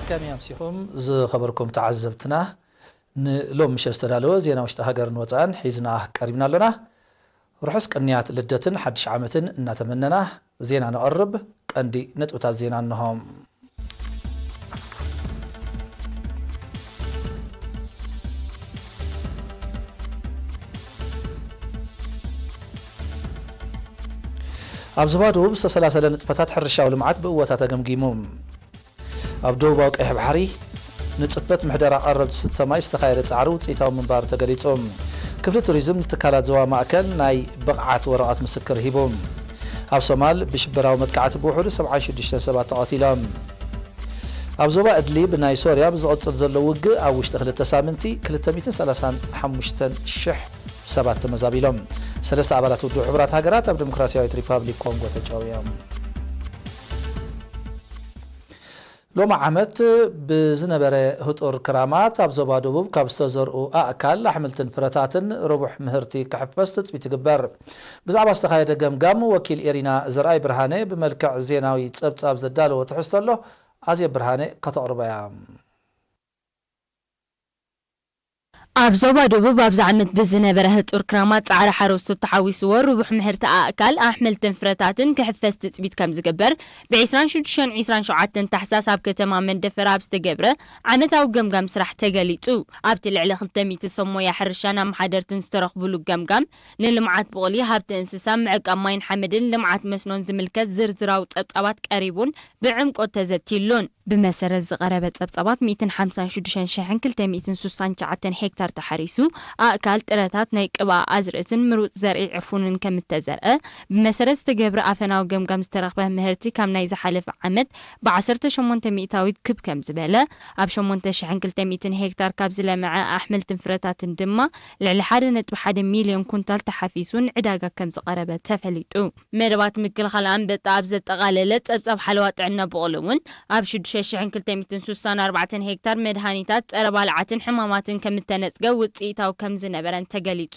ከመይ ኣምሲኹም ዝኸበርኩም ተዓዘብትና? ንሎም ምሸት ዝተዳለወ ዜና ውሽጢ ሃገርን ወፃእን ሒዝና ቀሪብና ኣለና። ርሑስ ቅንያት ልደትን ሓድሽ ዓመትን እናተመነና ዜና ነቕርብ። ቀንዲ ነጥብታት ዜና እንሆ። ኣብ ዞባ ደቡብ ዝተሰላሰለ ንጥፈታት ሕርሻዊ ልምዓት ብእወታ ተገምጊሙ። ኣብ ደቡባዊ ቀይሕ ባሕሪ ንጽፈት ምሕደራ ቀረብ ዝስተ ማይ ዝተኻየደ ጻዕሪ ውጽኢታዊ ምንባሩ ተገሊጹ። ክፍሊ ቱሪዝም ንትካላት ዞባ ማእከል ናይ ብቕዓት ወረቐት ምስክር ሂቡ። ኣብ ሶማል ብሽበራዊ መጥቃዕቲ ብውሕዱ ሰብዓን ሽዱሽተን ሰባት ተቐቲሎም። ኣብ ዞባ እድሊብ ናይ ሶርያ ብዝቕጽል ዘሎ ውግእ ኣብ ውሽጢ ክልተ ሳምንቲ ክልተ ሚእትን ሰላሳን ሓሙሽተን ሽሕ ሰባት ተመዛቢሎም። ሰለስተ ኣባላት ውድብ ሕቡራት ሃገራት ኣብ ዲሞክራሲያዊት ሪፓብሊክ ኮንጎ ተጨውዮም። ሎሚ ዓመት ብዝነበረ ህጡር ክራማት ኣብ ዞባ ደቡብ ካብ ዝተዘርኡ ኣእካል ኣሕምልትን ፍረታትን ርቡሕ ምህርቲ ክሕፈስ ትጽቢት ይግበር። ብዛዕባ ዝተኻየደ ገምጋም ወኪል ኤሪና ዘርኣይ ብርሃነ ብመልክዕ ዜናዊ ጸብጻብ ዘዳለዎ ትሕዝቶ ኣሎ። ኣዜብ ብርሃነ ከተቕርቦ እያ። ኣብ ዞባ ደቡብ ኣብዚ ዓመት ብዝነበረ ህጡር ክራማት ጻዕሪ ሓረስቶት ተሓዊስዎ ርቡሕ ምህርቲ ኣእካል ኣሕምልትን ፍረታትን ክሕፈስ ትጽቢት ከም ዝግበር ብ ዕስራን ሽዱሽተን ዕስራን ሸውዓተን ታሕሳስ ኣብ ከተማ መንደፈራ ኣብ ዝተገብረ ዓመታዊ ገምጋም ስራሕ ተገሊጹ። ኣብቲ ልዕሊ ክልተ ሚእቲ ሰብ ሞያ ሕርሻን ኣመሓደርትን ዝተረኽብሉ ገምጋም ንልምዓት ብቑሊ፣ ሃብቲ እንስሳ፣ ምዕቃብ ማይን ሓመድን፣ ልምዓት መስኖን ዝምልከት ዝርዝራዊ ጸብጻባት ቀሪቡን ብዕምቆት ተዘትይሉን። ብመሰረት ዝቐረበ ጸብጻባት ሚእትን ሓምሳን ሽዱሽተን ሽሕን ክልተ ሚእትን ሱሳን ትሽዓተን ሄክታር ተሓሪሱ፣ ኣእካል፣ ጥረታት ናይ ቅብኣ ኣዝርእትን ምሩጽ ዘርኢ ዕፉንን ከም እተዘርአ፣ ብመሰረት ዝተገብረ ኣፈናዊ ገምጋም ዝተረኽበ ምህርቲ ካብ ናይ ዝሓለፈ ዓመት ብዓሰርተ ሸሞንተ ሚእታዊት ክብ ከም ዝበለ፣ ኣብ ሸሞንተ ሽሕን ክልተ ሚእትን ሄክታር ካብ ዝለምዐ ኣሕምልትን ፍረታትን ድማ ልዕሊ ሓደ ነጥቢ ሓደ ሚልዮን ኩንታል ተሓፊሱ ንዕዳጋ ከም ዝቐረበ ተፈሊጡ። መደባት ምክልኻል ኣንበጣ ኣብ ዘጠቓለለ ጸብጻብ ሓለዋ ጥዕና ብቑሊ እውን ኣብ ሽዱሽተ ሽሕን ክልተ ሚእትን ሱሳን ኣርባዕተን ሄክታር መድሃኒታት ጸረ ባልዓትን ሕማማትን ከም እተነጽገ ውጽኢታዊ ከም ዝነበረን ተገሊጹ።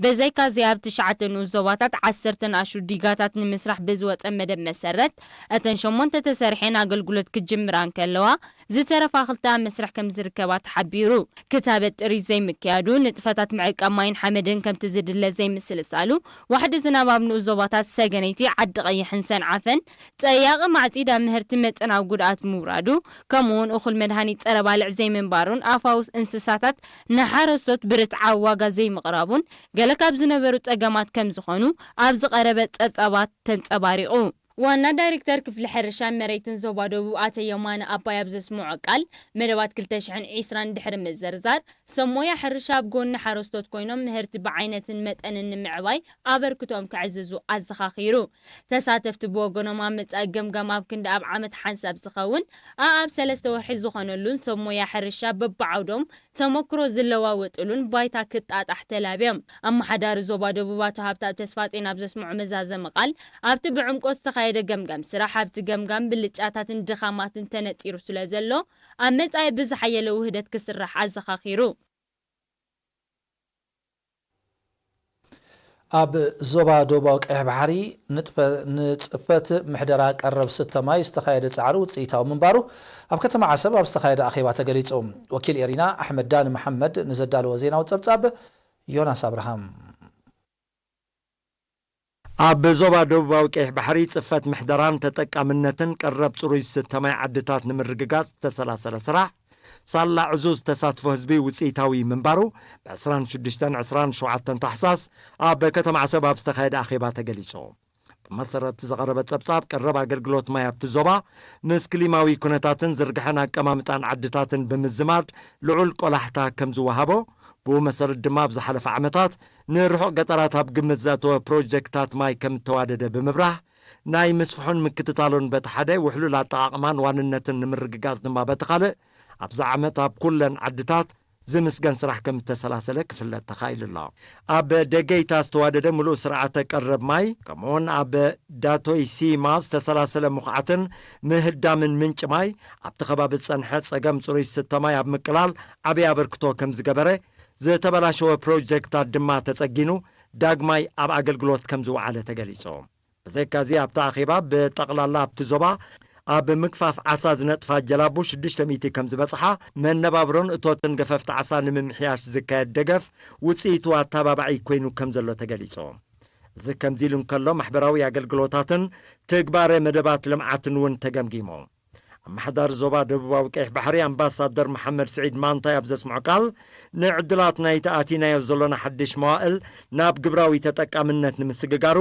በዘይካዚ ኣብ ትሽዓተ ንኡስ ዞባታት ዓሰርተ ንኣሽቱ ዲጋታት ንምስራሕ ብዝወጸ መደብ መሰረት እተን ሸሞንተ ተሰሪሐን ኣገልግሎት ክጅምራ እንከለዋ ዝተረፋ ክልተ ኣብ መስርሕ ከም ዝርከባ ተሓቢሩ። ክታበት ጥሪት ዘይምክያዱ፣ ንጥፈታት ምዕቃብ ማይን ሓመድን ከምቲ ዝድለ ዘይምስልሳሉ፣ ዋሕዲ ዝናብ ኣብ ንኡስ ዞባታት ሰገነይቲ፣ ዓዲ ቀይሕን ሰንዓፈን ጸያቒ ማዕጺድ ኣብ ምህርቲ መጠናዊ ጉድኣት ምውራዱ፣ ከምኡውን እኹል መድሃኒት ጸረ ባልዕ ዘይምንባሩን ኣፋውስ እንስሳታት ንሓረስቶት ብርትዓዊ ዋጋ ዘይምቕራቡን ገለ ካብ ዝነበሩ ጸገማት ከም ዝኾኑ ኣብ ዝቐረበ ጸብጻባት ተንጸባሪቑ። ዋና ዳይሬክተር ክፍሊ ሕርሻን መሬትን ዞባ ደቡብ ኣቶ የማነ ኣባይ ኣብ ዘስምዖ ቃል፣ መደባት ክልተ ሽሕን ዕስራን ድሕሪ ምዝርዛር፣ ሰብ ሞያ ሕርሻ ኣብ ጎኒ ሓረስቶት ኮይኖም ምህርቲ ብዓይነትን መጠንን ንምዕባይ ኣበርክቶኦም ከዕዝዙ ኣዘኻኺሩ። ተሳተፍቲ ብወገኖም ኣብ መጻኢ ገምጋም ኣብ ክንዲ ኣብ ዓመት ሓንሳብ ዝኸውን ኣኣብ ሰለስተ ወርሒ ዝኾነሉን ሰብ ሞያ ሕርሻ በብዓውዶም ተመክሮ ዝለዋወጥሉን ባይታ ክጣጣሕ ተላብዮም። ኣመሓዳሪ ዞባ ደቡብ ኣቶ ሃብታብ ተስፋጼን ኣብ ዘስምዖ መዛዘሚ ቃል፣ ኣብቲ ብዕምቆት ዝተኻየደ ገምጋም ስራሕ፣ ኣብቲ ገምጋም ብልጫታትን ድኻማትን ተነጺሩ ስለ ዘሎ፣ ኣብ መጻኢ ብዝሓየለ ውህደት ክስራሕ ኣዘኻኺሩ። ኣብ ዞባ ደቡባዊ ቀይሕ ባሕሪ ንጥፈ-፣ ንጽፈት ምሕደራ ቀረብ ስተ ማይ ዝተኻየደ ጻዕሪ ውጽኢታዊ ምንባሩ ኣብ ከተማ ዓሰብ ኣብ ዝተኻየደ ኣኼባ ተገሊጹ። ወኪል ኤሪና ኣሕመድ ዳኒ መሓመድ ንዘዳለዎ ዜናዊ ጸብጻብ ዮናስ ኣብርሃም። ኣብ ዞባ ደቡባዊ ቀይሕ ባሕሪ ጽፈት ምሕደራን ተጠቃምነትን ቀረብ ጽሩይ ዝስተ ማይ ዓድታት ንምርግጋጽ ዝተሰላሰለ ስራሕ፣ ሳላ ዕዙዝ ተሳትፎ ህዝቢ ውጽኢታዊ ምንባሩ፣ ብ ዕስራን ሽዱሽተን ዕስራን ሸውዓተን ታሕሳስ ኣብ ከተማ ዓሰብ ኣብ ዝተኻየደ ኣኼባ ተገሊጹ። ብመሰረት ዝቐረበ ጸብጻብ፣ ቀረብ ኣገልግሎት ማይ ኣብቲ ዞባ ምስ ክሊማዊ ኩነታትን ዝርግሐን ኣቀማምጣን ዓድታትን ብምዝማድ ልዑል ቆላሕታ ከም ዝወሃቦ፣ ብኡ መሰረት ድማ ኣብ ዝሓለፈ ዓመታት ንርሑቕ ገጠራት ኣብ ግምት ዘእተወ ፕሮጀክታት ማይ ከም እተዋደደ ብምብራህ፣ ናይ ምስፍሑን ምክትታሉን በቲ ሓደ፣ ውሕሉል ኣጠቓቕማን ዋንነትን ንምርግጋጽ ድማ በቲ ካልእ፣ ኣብዚ ዓመት ኣብ ኩለን ዓድታት ዝምስገን ስራሕ ከም እተሰላሰለ ክፍለጥ ተኻኢሉ ኣሎ። ኣብ ደገይታ ዝተዋደደ ምሉእ ስርዓተ ቀረብ ማይ፣ ከምኡውን ኣብ ዳቶይ ሲማ ዝተሰላሰለ ምኹዓትን ምህዳምን ምንጪ ማይ፣ ኣብቲ ከባቢ ዝጸንሐ ጸገም ጽሩይ ዝስተ ማይ ኣብ ምቅላል ዓብዪ ኣበርክቶ ከም ዝገበረ፣ ዝተበላሸወ ፕሮጀክታት ድማ ተጸጊኑ ዳግማይ ኣብ ኣገልግሎት ከም ዝወዓለ ተገሊጹ። ብዘይካዚ ኣብቲ ኣኼባ ብጠቕላላ ኣብቲ ዞባ ኣብ ምግፋፍ ዓሳ ዝነጥፋ ጀላቡ ሽዱሽተ ሚእቲ ከም ዝበጽሓ፣ መነባብሮን እቶትን ገፈፍቲ ዓሳ ንምምሕያሽ ዝካየድ ደገፍ ውጽኢቱ ኣተባባዒ ኮይኑ ከም ዘሎ ተገሊጹ። እዚ ከምዚ ኢሉ እንከሎ፣ ማሕበራዊ ኣገልግሎታትን ትግባረ መደባት ልምዓትን እውን ተገምጊሙ። ኣመሓዳሪ ዞባ ደቡባዊ ቀይሕ ባሕሪ ኣምባሳደር መሓመድ ስዒድ ማንታይ ኣብ ዘስምዖ ቃል፣ ንዕድላት ናይቲ ኣቲናዮ ዘሎና ሓድሽ መዋእል ናብ ግብራዊ ተጠቃምነት ንምስግጋሩ፣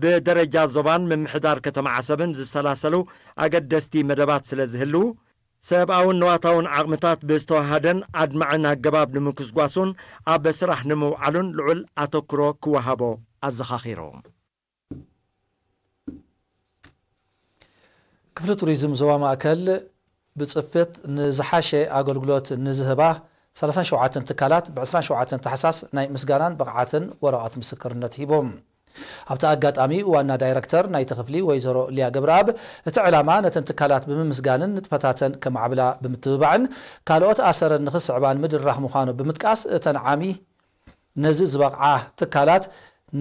ብደረጃ ዞባን ምምሕዳር ከተማ ዓሰብን ዝሰላሰሉ ኣገደስቲ መደባት ስለ ዝህልዉ፣ ሰብኣውን ንዋታውን ዓቕምታት ብዝተዋሃደን ኣድማዕን ኣገባብ ንምኩስጓሱን ኣብ ስራሕ ንምውዓሉን ልዑል ኣተኩሮ ክወሃቦ ኣዘኻኺሩ። ክፍሊ ቱሪዝም ዞባ ማእከል ብጽፈት ንዝሓሸ ኣገልግሎት ንዝህባ ሰላሳን ሸውዓተን ትካላት ብ ዕስራን ሸውዓተን ታሕሳስ ናይ ምስጋናን ብቕዓትን ወረቓቕቲ ምስክርነት ሂቦም። ኣብቲ ኣጋጣሚ ዋና ዳይረክተር ናይቲ ክፍሊ ወይዘሮ ሊያ ገብረኣብ፣ እቲ ዕላማ ነተን ትካላት ብምምስጋንን ንጥፈታተን ከማዕብላ ብምትብባዕን ካልኦት ኣሰረን ንኽስዕባን ምድራኽ ምዃኑ ብምጥቃስ፣ እተን ዓሚ ነዚ ዝበቕዓ ትካላት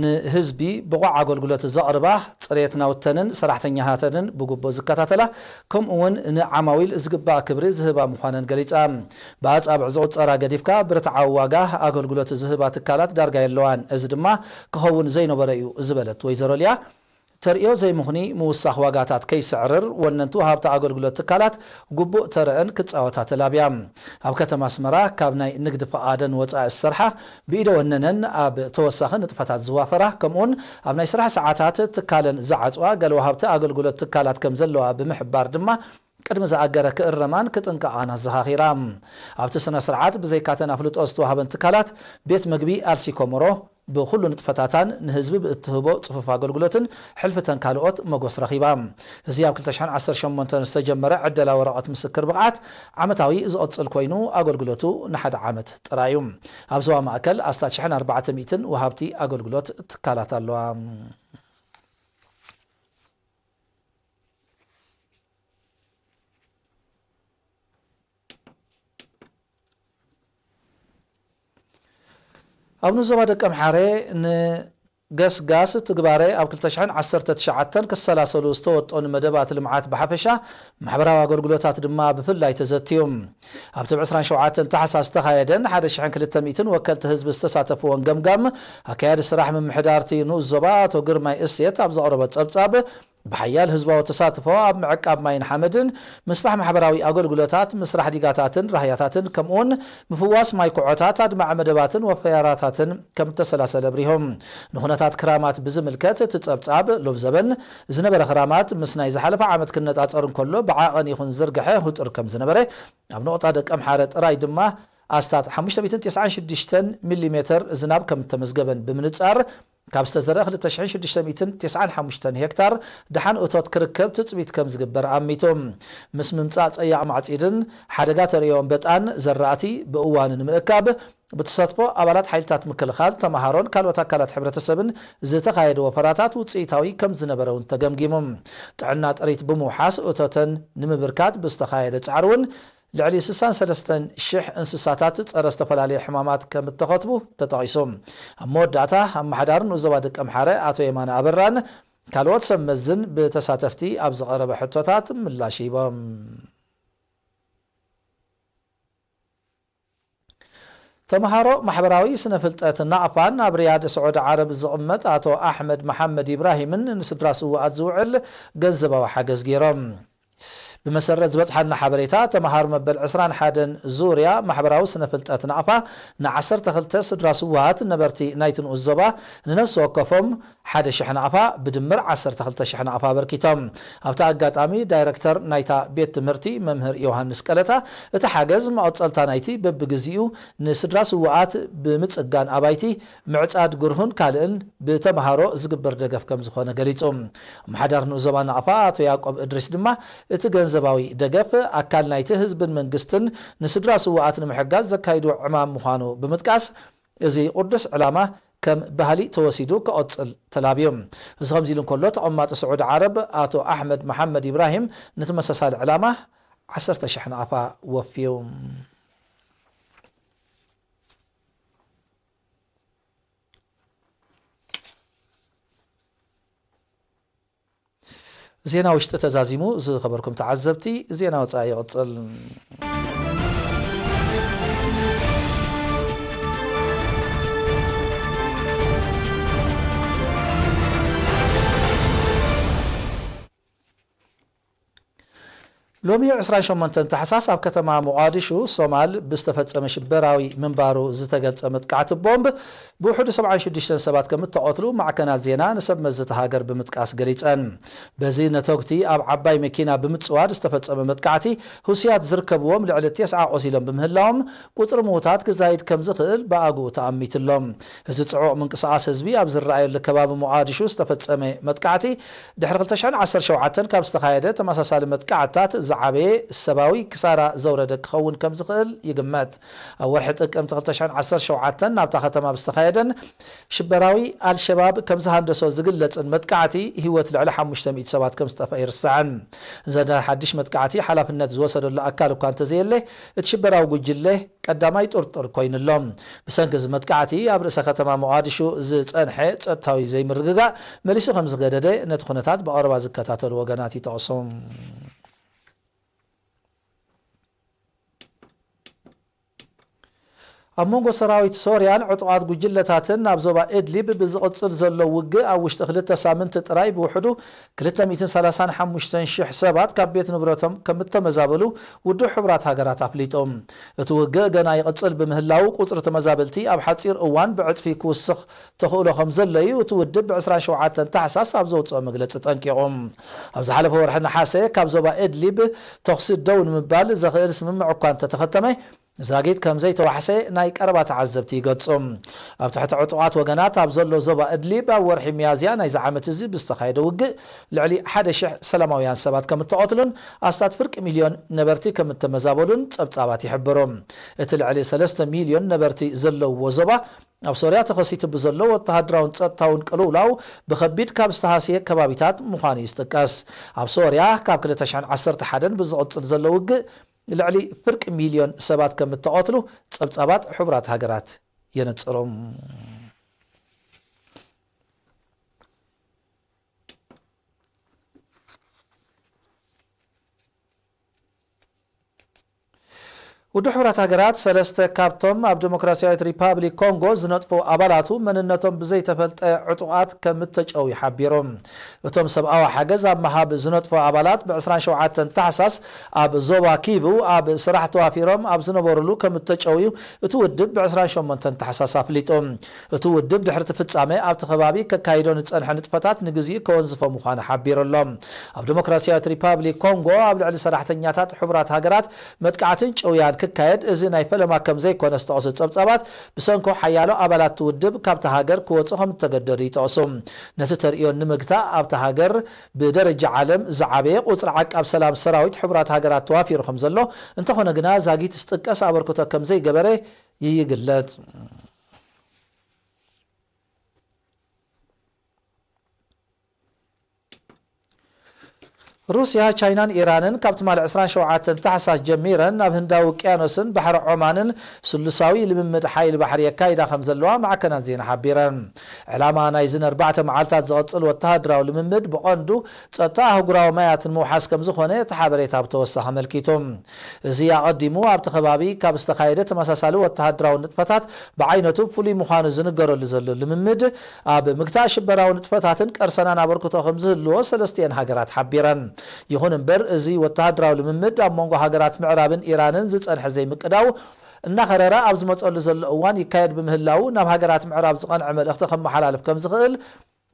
ንህዝቢ ብቑዕ ኣገልግሎት ዘቕርባ፣ ጽሬት ናውተንን ሰራሕተኛታተንን ብግቡእ ዝከታተላ፣ ከምኡ እውን ንዓማዊል ዝግባእ ክብሪ ዝህባ ምዃነን ገሊጻ። ብኣጻብዕ ዝቑጸራ ገዲፍካ ብርትዓዊ ዋጋ ኣገልግሎት ዝህባ ትካላት ዳርጋ የለዋን። እዚ ድማ ክኸውን ዘይነበሮ እዩ ዝበለት ወይዘሮ ሊያ፣ ተርእዮ ዘይምኽኒ ምውሳኽ ዋጋታት ከይስዕርር ወነንቲ ወሃብቲ ኣገልግሎት ትካላት ግቡእ ተረአን ክጻወታ ተላብያ። ኣብ ከተማ ኣስመራ ካብ ናይ ንግዲ ፍቓደን ወጻኢ ዝሰርሓ ብኢደ ወነነን ኣብ ተወሳኺ ንጥፈታት ዝዋፈራ ከምኡውን ኣብ ናይ ስራሕ ሰዓታት ትካለን ዝዓጽዋ ገለ ወሃብቲ ኣገልግሎት ትካላት ከም ዘለዋ ብምሕባር ድማ ቅድሚ ዝኣገረ ክእረማን ክጥንቀቓን ኣዘኻኺራ። ኣብቲ ስነ ስርዓት ብዘይካተን ኣፍልጦ ዝተዋህበን ትካላት ቤት መግቢ ኣልሲ ኮሞሮ ብኹሉ ንጥፈታታን ንህዝቢ ብእትህቦ ጽፉፍ ኣገልግሎትን ሕልፍተን ካልኦት መጎስ ረኺባ። እዚ ኣብ ክልተ ሽሕን ዓሰርተ ሸሞንተን ዝተጀመረ ዕደላ ወረቐት ምስክር ብቕዓት ዓመታዊ ዝቕጽል ኮይኑ ኣገልግሎቱ ንሓደ ዓመት ጥራይ እዩ። ኣብ ዞባ ማእከል ኣስታት ሽሕን ኣርባዕተ ሚእትን ወሃብቲ ኣገልግሎት ትካላት ኣለዋ። ኣብ ንዞባ ደቀምሓረ ንገስጋስ ትግባረ ኣብ ክልተ ሽሕን ዓሰርተ ትሽዓተን ክሰላሰሉ ዝተወጠኑ መደባት ልምዓት ብሓፈሻ፣ ማሕበራዊ ኣገልግሎታት ድማ ብፍላይ ተዘትዩ። ኣብቲ ብ ዕስራን ሸውዓተን ታሕሳስ ዝተኻየደን ሓደ ሽሕን ክልተ ሚእትን ወከልቲ ህዝቢ ዝተሳተፍዎን ገምጋም፣ ኣካያዲ ስራሕ ምምሕዳርቲ ንኡስ ዞባ ኣቶ ግርማይ እሴት ኣብ ዘቕረቦ ጸብጻብ፣ ብሓያል ህዝባዊ ተሳትፎ ኣብ ምዕቃብ ማይን ሓመድን፣ ምስፋሕ ማሕበራዊ ኣገልግሎታት፣ ምስራሕ ዲጋታትን ራህያታትን፣ ከምኡውን ምፍዋስ ማይ ኩዖታት፣ ኣድማዒ መደባትን ወፈራታትን ከም እተሰላሰለ ኣብሪሆም። ንኹነታት ክራማት ብዝምልከት፣ እቲ ጸብጻብ፣ ሎብ ዘበን ዝነበረ ክራማት ምስ ናይ ዝሓለፈ ዓመት ክነጻጸር እንከሎ፣ ብዓቐን ይኹን ዝርግሐ ህጡር ከም ዝነበረ፣ ኣብ ነቑጣ ደቀምሓረ ጥራይ ድማ ኣስታት ሓሙሽተ ሚእትን ተስዓን ሽዱሽተን ሚሊሜተር ዝናብ ከም እተመዝገበን ብምንጻር፣ ካብ ዝተዘርአ ክልተ ሽሕን ሽዱሽተ ሚእትን ተስዓን ሓሙሽተን ሄክታር ደሓን እቶት ክርከብ ትጽቢት ከም ዝግበር ኣሚቱ። ምስ ምምጻእ ጸያቕ ማዕጺድን ሓደጋ ተርእዮ ኣንበጣን ዘራእቲ ብእዋኑ ንምእካብ፣ ብተሳትፎ ኣባላት ሓይልታት ምክልኻል፣ ተመሃሮን ካልኦት ኣካላት ሕብረተሰብን ዝተኻየደ ወፈራታት ውጽኢታዊ ከም ዝነበረ እውን ተገምጊሙ። ጥዕና ጥሪት ብምውሓስ እቶተን ንምብርካት ብዝተኻየደ ጻዕሪ እውን ልዕሊ ስሳን ሰለስተን ሽሕ እንስሳታት ጸረ ዝተፈላለዩ ሕማማት ከም እተኸትቡ ተጠቒሱ። ኣብ መወዳእታ፣ ኣመሓዳሪ ንኡስ ዞባ ደቀምሓረ ኣቶ የማነ ኣበራን ካልኦት ሰብ መዝን ብተሳተፍቲ ኣብ ዝቐረበ ሕቶታት ምላሽ ሂቦም። ተምሃሮ ማሕበራዊ ስነ ፍልጠት ናቕፋን ኣብ ሪያድ ስዑዲ ዓረብ ዝቕመጥ ኣቶ ኣሕመድ መሓመድ ኢብራሂምን ንስድራ ስውኣት ዝውዕል ገንዘባዊ ሓገዝ ገይሮም። ብመሰረት ዝበጽሓና ሓበሬታ፣ ተምሃሮ መበል ዕስራን ሓደን ዙርያ ማሕበራዊ ስነ ፍልጠት ናቕፋ ንዓሰርተ ክልተ ስድራ ስውኣት ነበርቲ ናይቲ ንኡስ ዞባ ንነፍሲ ወከፎም ሓደ ሽሕ ናቕፋ ብድምር ዓሰርተ ክልተ ሽሕ ናቕፋ ኣበርኪቶም። ኣብቲ ኣጋጣሚ ዳይረክተር ናይታ ቤት ትምህርቲ መምህር ዮሃንስ ቀለታ፣ እቲ ሓገዝ መቐጸልታ ናይቲ በብግዚኡ ንስድራ ስውኣት ብምጽጋን ኣባይቲ፣ ምዕጻድ ግርሁን ካልእን ብተምሃሮ ዝግበር ደገፍ ከም ዝኾነ ገሊጹ። ኣመሓዳሪ ንኡስ ዞባ ናቕፋ ኣቶ ያዕቆብ እድሪስ ድማ፣ እቲ ገንዘባዊ ደገፍ ኣካል ናይቲ ህዝብን መንግስትን ንስድራ ስውኣት ንምሕጋዝ ዘካይዶ ዕማም ምዃኑ ብምጥቃስ፣ እዚ ቅዱስ ዕላማ ከም ባህሊ ተወሲዱ ክቐጽል ተላብዩ። እዚ ከምዚ ኢሉ እንከሎ፣ ተቐማጢ ስዑዲ ዓረብ ኣቶ ኣሕመድ መሓመድ ኢብራሂም ንተመሳሳሊ ዕላማ ዓሰርተ ሽሕ ናቕፋ ወፍዩ። ዜና ውሽጢ ተዛዚሙ። ዝኸበርኩም ተዓዘብቲ፣ ዜና ወጻኢ ይቕጽል። ሎሚ ዕስራን ሸሞንተን ታሕሳስ ኣብ ከተማ ሞቓዲሹ ሶማል ብዝተፈጸመ ሽበራዊ ምንባሩ ዝተገልጸ መጥቃዕቲ ቦምብ ብውሕዱ ሰብዓን ሽዱሽተን ሰባት ከም እተቐትሉ ማዕከናት ዜና ንሰብ መዚ እታ ሃገር ብምጥቃስ ገሊጸን። በዚ ነተጉቲ ኣብ ዓባይ መኪና ብምጽዋድ ዝተፈጸመ መጥቃዕቲ፣ ሁሲያት ዝርከብዎም ልዕሊ ተስዓ ቆሲሎም ብምህላዎም፣ ቁጽሪ ምዉታት ክዛይድ ከም ዝኽእል ብኣግኡ ተኣሚቱ ኣሎ። እዚ ጽዑቕ ምንቅስቓስ ህዝቢ ኣብ ዝረኣየሉ ከባቢ ሞቓዲሹ ዝተፈጸመ መጥቃዕቲ፣ ድሕሪ ክልተ ሽሕን ዓሰርተ ሸውዓተን ካብ ዝተኻየደ ተመሳሳሊ መጥቃዕትታት ዝዓበየ ሰብኣዊ ክሳራ ዘውረደ ክኸውን ከም ዝኽእል ይግመት። ኣብ ወርሒ ጥቅምቲ ክልተ ሽሕን ዓሰርተ ሸውዓተን ናብታ ከተማ ብዝተኻየደን ሽበራዊ ኣልሸባብ ከም ዝሃንደሶ ዝግለጽን መጥቃዕቲ፣ ህይወት ልዕሊ ሓሙሽተ ሚእቲ ሰባት ከም ዝጠፍአ ይርስዕን። ንዘ ሓድሽ መጥቃዕቲ ሓላፍነት ዝወሰደሉ ኣካል እኳ እንተዘየለ፣ እቲ ሽበራዊ ጉጅለ ቀዳማይ ጥርጡር ኮይኑ ኣሎ። ብሰንኪ እዚ መጥቃዕቲ፣ ኣብ ርእሰ ከተማ ሞቓዲሹ ዝጸንሐ ጸጥታዊ ዘይምርግጋእ መሊሱ ከም ዝገደደ ነቲ ኩነታት ብቐረባ ዝከታተሉ ወገናት ይጠቕሱ። ኣብ መንጎ ሰራዊት ሶርያን ዕጡቓት ጉጅለታትን ኣብ ዞባ ኢድሊብ ብዝቕጽል ዘሎ ውግእ፣ ኣብ ውሽጢ ክልተ ሳምንቲ ጥራይ ብውሕዱ ክልተ ሚእትን ሰላሳን ሓሙሽተን ሽሕ ሰባት ካብ ቤት ንብረቶም ከም እተመዛበሉ ውድብ ሕቡራት ሃገራት ኣፍሊጡ። እቲ ውግእ ገና ይቕጽል ብምህላው፣ ቁጽሪ ተመዛበልቲ ኣብ ሓጺር እዋን ብዕጽፊ ክውስኽ ተኽእሎ ከም ዘሎ እዩ እቲ ውድብ ብዕስራን ሸውዓተን ታሕሳስ ኣብ ዘውጽኦ መግለጺ ጠንቂቑ። ኣብ ዝሓለፈ ወርሒ ነሓሰ፣ ካብ ዞባ ኢድሊብ ተኹሲ ደው ንምባል ዘኽእል ስምምዕ እኳ እንተተኸተመ፣ ዛጊት ከም ዘይተዋሕሰ ናይ ቀረባ ተዓዘብቲ ይገልጹ። ኣብ ትሕቲ ዕጡቓት ወገናት ኣብ ዘሎ ዞባ እድሊብ፣ ኣብ ወርሒ ሚያዝያ ናይዚ ዓመት እዚ ብዝተኻየደ ውግእ፣ ልዕሊ ሓደ ሽሕ ሰላማውያን ሰባት ከም እተቐትሉን ኣስታት ፍርቂ ሚልዮን ነበርቲ ከም እተመዛበሉን ጸብጻባት ይሕብሩ። እቲ ልዕሊ ሰለስተ ሚልዮን ነበርቲ ዘለውዎ ዞባ፣ ኣብ ሶርያ ተኸሲቱ ብዘሎ ወተሃደራውን ጸጥታውን ቅልውላው፣ ብኸቢድ ካብ ዝተሃስየ ከባቢታት ምዃኑ እዩ ዝጥቀስ። ኣብ ሶርያ፣ ካብ ክልተ ሽሕን ዓሰርተ ሓደን ብዝቕጽል ዘሎ ውግእ፣ ልዕሊ ፍርቂ ሚልዮን ሰባት ከም እተቐትሉ ጸብጻባት ሕቡራት ሃገራት የነጽሩ። ውድብ ሕቡራት ሃገራት፣ ሰለስተ ካብቶም ኣብ ዲሞክራሲያዊት ሪፓብሊክ ኮንጎ ዝነጥፉ ኣባላቱ መንነቶም ብዘይተፈልጠ ዕጡቓት ከም እተጨውዩ ሓቢሩ። እቶም ሰብኣዊ ሓገዝ ኣብ ምሃብ ዝነጥፉ ኣባላት፣ ብ ዕስራን ሸውዓተን ታሕሳስ ኣብ ዞባ ኪቩ ኣብ ስራሕ ተዋፊሮም ኣብ ዝነበሩሉ ከም እተጨውዩ እቲ ውድብ ብ ዕስራን ሸሞንተን ታሕሳስ ኣፍሊጡ። እቲ ውድብ ድሕሪ እቲ ፍጻመ ኣብቲ ከባቢ ከካይዶ ንጸንሐ ንጥፈታት ንግዚኡ ከወንዝፎ ምዃኑ ሓቢሩ ኣሎ። ኣብ ዲሞክራሲያዊት ሪፓብሊክ ኮንጎ ኣብ ልዕሊ ሰራሕተኛታት ሕቡራት ሃገራት መጥቃዕትን ጭውያን ክካየድ፣ እዚ ናይ ፈለማ ከም ዘይኮነ ዝጠቕሱ ጸብጻባት፣ ብሰንኮ ሓያሎ ኣባላት እቲ ውድብ ካብቲ ሃገር ክወጹ ከም እተገደዱ ይጠቕሱ። ነቲ ተርእዮ ንምግታእ ኣብቲ ሃገር ብደረጃ ዓለም ዝዓበየ ቁጽሪ ዓቃብ ሰላም ሰራዊት ሕቡራት ሃገራት ተዋፊሩ ከም ዘሎ፣ እንተኾነ ግና ዛጊት ዝጥቀስ ኣበርክቶ ከም ዘይገበረ ይግለጽ። ሩስያ፣ ቻይናን ኢራንን ካብ ትማሊ ዕስራን ሸውዓተን ታሕሳስ ጀሚረን ናብ ህንዳዊ ውቅያኖስን ባሕሪ ዖማንን ስሉሳዊ ልምምድ ሓይሊ ባሕሪ የካይዳ ከም ዘለዋ ማዕከናት ዜና ሓቢረን። ዕላማ ናይዚ ንኣርባዕተ መዓልታት ዝቕጽል ወተሃደራዊ ልምምድ ብቐንዱ ጸጥታ ኣህጉራዊ ማያት ንምውሓስ ከም ዝኾነ እቲ ሓበሬታ ብተወሳኺ ኣመልኪቱ። እዚ ኣቐዲሙ ኣብቲ ከባቢ ካብ ዝተኻየደ ተመሳሳሊ ወተሃደራዊ ንጥፈታት ብዓይነቱ ፍሉይ ምዃኑ ዝንገረሉ ዘሎ ልምምድ፣ ኣብ ምግታእ ሽበራዊ ንጥፈታትን ቀርሰናን ኣበርክቶ ከም ዝህልዎ ሰለስቲኤን ሃገራት ሓቢረን። ይኹን እምበር፣ እዚ ወተሃደራዊ ልምምድ ኣብ መንጎ ሃገራት ምዕራብን ኢራንን ዝጸንሐ ዘይምቅዳው እናኸረረ ኣብ ዝመጸሉ ዘሎ እዋን ይካየድ ብምህላው፣ ናብ ሃገራት ምዕራብ ዝቐንዐ መልእኽቲ ከመሓላልፍ ከም ዝኽእል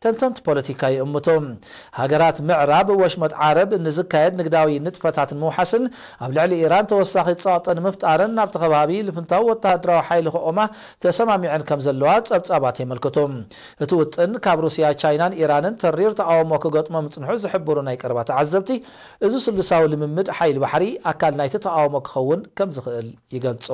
ተንተንቲ ፖለቲካ ይእምቱ። ሃገራት ምዕራብ ወሽመጥ ዓረብ ንዝካየድ ንግዳዊ ንጥፈታት ንምውሓስን ኣብ ልዕሊ ኢራን ተወሳኺ ጸቕጢ ንምፍጣርን ናብቲ ከባቢ ልፍንታዊ ወተሃደራዊ ሓይሊ ክቖማ ተሰማሚዐን ከም ዘለዋ ጸብጻባት የመልክቱ። እቲ ውጥን ካብ ሩስያ፣ ቻይናን ኢራንን ተሪር ተቓውሞ ክገጥሞ ምጽንሑ ዝሕብሩ ናይ ቀረባ ተዓዘብቲ፣ እዚ ስሉሳዊ ልምምድ ሓይሊ ባሕሪ ኣካል ናይቲ ተቓውሞ ክኸውን ከም ዝኽእል ይገልጹ።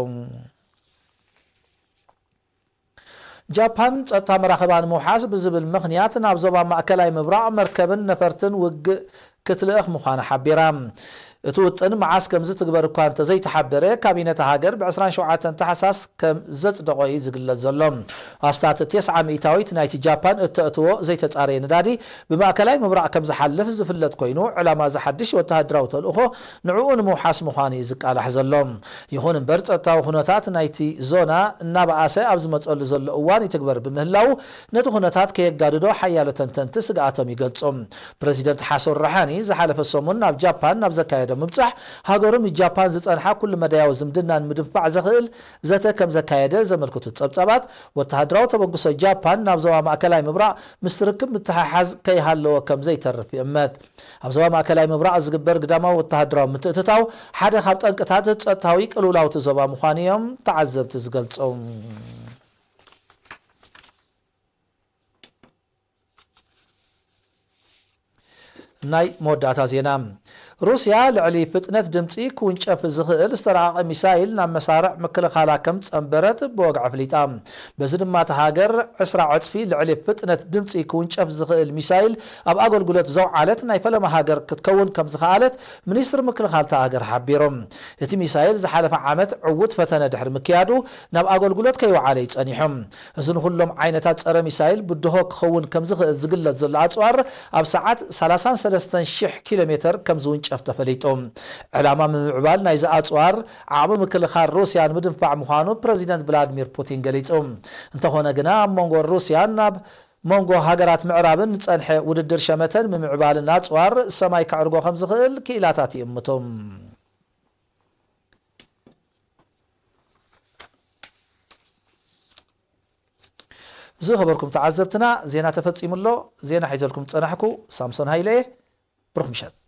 ጃፓን ጸጥታ መራኽባ ንምውሓስ ብዝብል ምኽንያት ናብ ዞባ ማእከላይ ምብራቕ መርከብን ነፈርትን ውግእ ክትልእኽ ምዃና ሓቢራ። እቲ ውጥን መዓስ ከም ዝትግበር እኳ እንተዘይተሓበረ፣ ካቢነ እታ ሃገር ብ ዕስራን ሸውዓተን ታሕሳስ ከም ዘጽደቖ እዩ ዝግለጽ ዘሎ። ኣስታት ተስዓ ሚእታዊት ናይቲ ጃፓን እተእትዎ ዘይተጻረየ ነዳዲ ብማእከላይ ምብራቕ ከም ዝሓልፍ ዝፍለጥ ኮይኑ፣ ዕላማ እዚ ሓድሽ ወተሃደራዊ ተልእኾ ንዕኡ ንምውሓስ ምዃኑ እዩ ዝቃላሕ ዘሎ። ይኹን እምበር፣ ጸጥታዊ ኩነታት ናይቲ ዞና እናበኣሰ ኣብ ዝመጸሉ ዘሎ እዋን ይትግበር ብምህላዉ፣ ነቲ ኩነታት ከየጋድዶ ሓያሎ ተንተንቲ ስግኣቶም ይገልጹ። ፕረዚደንት ሓሰን ሩሓኒ ዝሓለፈ ሰሙን ናብ ጃፓን ናብ ዘካየዶ ምብጻሕ፣ ሃገሩ ምስ ጃፓን ዝጸንሓ ኩሉ መዳያዊ ዝምድና ንምድንፋዕ ዘኽእል ዘተ ከም ዘካየደ ዘመልክቱ ጸብጻባት፣ ወተሃደራዊ ተበግሶ ጃፓን ናብ ዞባ ማእከላይ ምብራቕ ምስ ርክብ ምትሕሓዝ ከይሃለወ ከም ዘይተርፍ ይእመት። ኣብ ዞባ ማእከላይ ምብራቕ ዝግበር ግዳማዊ ወተሃደራዊ ምትእትታው ሓደ ካብ ጠንቅታት ጸጥታዊ ቅልውላው እቲ ዞባ ምዃኑ እዮም ተዓዘብቲ ዝገልጹ። ናይ መወዳእታ ዜና። ሩስያ ልዕሊ ፍጥነት ድምጺ ክውንጨፍ ዝኽእል ዝተራቐቐ ሚሳይል ናብ መሳርዕ ምክልኻላ ከም ጸንበረት ብወግዒ ኣፍሊጣ። በዚ ድማ እታ ሃገር ዕስራ ዕጽፊ ልዕሊ ፍጥነት ድምጺ ክውንጨፍ ዝኽእል ሚሳይል ኣብ ኣገልግሎት ዘውዓለት ናይ ፈለማ ሃገር ክትከውን ከም ዝኸኣለት ሚኒስትሪ ምክልኻል እታ ሃገር ሓቢሩ። እቲ ሚሳይል ዝሓለፈ ዓመት ዕዉት ፈተነ ድሕሪ ምክያዱ ናብ ኣገልግሎት ከይወዓለ እዩ ጸኒሑ። እዚ ንኹሎም ዓይነታት ጸረ ሚሳይል ብድሆ ክኸውን ከም ዝኽእል ዝግለጽ ዘሎ ኣጽዋር ኣብ ሰዓት ሰላሳን ሰለስተን ሽሕ ኪሎ ሜተር ከም ዝውንጨፍ ተፈሊጡ። ዕላማ ምምዕባል ናይዚ ኣጽዋር ዓቕሚ ምክልኻል ሩስያ ንምድንፋዕ ምዃኑ ፕረዚደንት ቭላድሚር ፑቲን ገሊጹ። እንተኾነ ግና ኣብ መንጎ ሩስያን ኣብ መንጎ ሃገራት ምዕራብን ዝጸንሐ ውድድር ሸመተን ምምዕባልን ኣጽዋር ሰማይ ከዕርጎ ከም ዝኽእል ክኢላታት ይእምቱ። ዝኸበርኩም ተዓዘብትና፣ ዜና ተፈጺሙ ኣሎ። ዜና ሒዘልኩም ዝጸናሕኩ ሳምሶን ሃይለ እየ። ብሩኽ ምሸት።